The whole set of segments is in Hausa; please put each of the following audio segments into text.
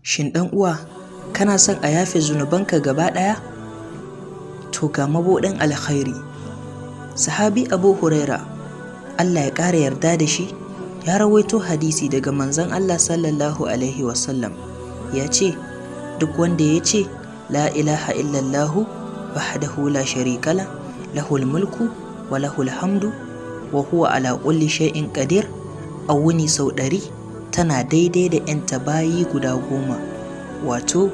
Shin ɗan uwa, kana son a yafe zunubanka gaba ɗaya? To ga mabuɗin alkhairi. Sahabi Abu Huraira, Allah ya ƙara yarda da shi, ya rawaito hadisi daga manzon Allah sallallahu alaihi wasallam. Ya ce, duk wanda ya ce, "La ilaha illallahu wahdahu la sharika la, lahul mulku wa lahul hamdu wa huwa ala kulli shay'in qadir" a wuni sau 100, tana daidai da 'yanta bayi guda 10. Wato,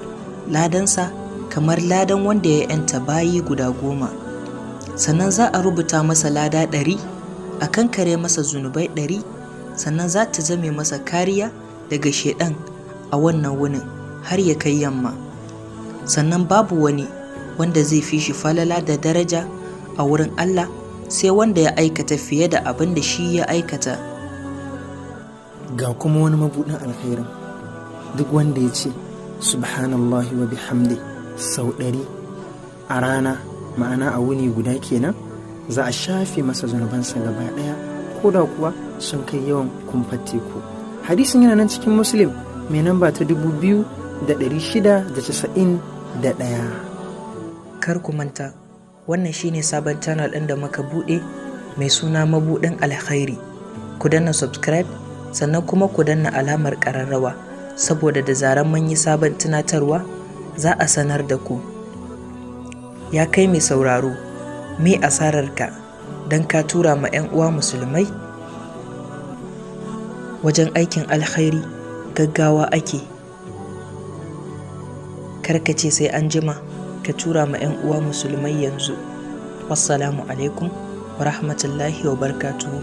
ladansa kamar ladan wanda ya 'yanta bayi guda 10. Sannan za a rubuta masa lada 100, a kankare masa zunubai 100, sannan za ta zame masa kariya daga shaiɗan a wannan wunin har ya kai yamma. Sannan babu wani wanda zai fi shi falala da daraja a wurin Allah sai wanda ya aikata fiye da abin da shi ya aikata. Ga kuma wani mabuɗin alkhairin: duk wanda ya ce "Subhanallahi wa bihamdi" sau 100 a rana, ma'ana a wuni guda kenan, za a shafe masa zunubansa gaba ɗaya, ko da kuwa sun kai yawan kumfar teku. Hadisin yana nan cikin Muslim mai namba ta 2691. Kar ku manta, wannan shine sabon channel ɗin da muka buɗe mai suna Mabuɗin Alkhairi. Ku danna subscribe, sannan kuma ku danna alamar ƙararrawa, saboda da zarar mun yi sabon tunatarwa za a sanar da ku. Ya kai mai sauraro, me asararka don ka tura ma 'yan uwa musulmai? Wajen aikin alkhairi gaggawa ake. Kar ka ce sai an jima, ka tura ma 'yan uwa musulmai yanzu. Wassalamu alaikum wa rahmatullahi wa barakatuhu.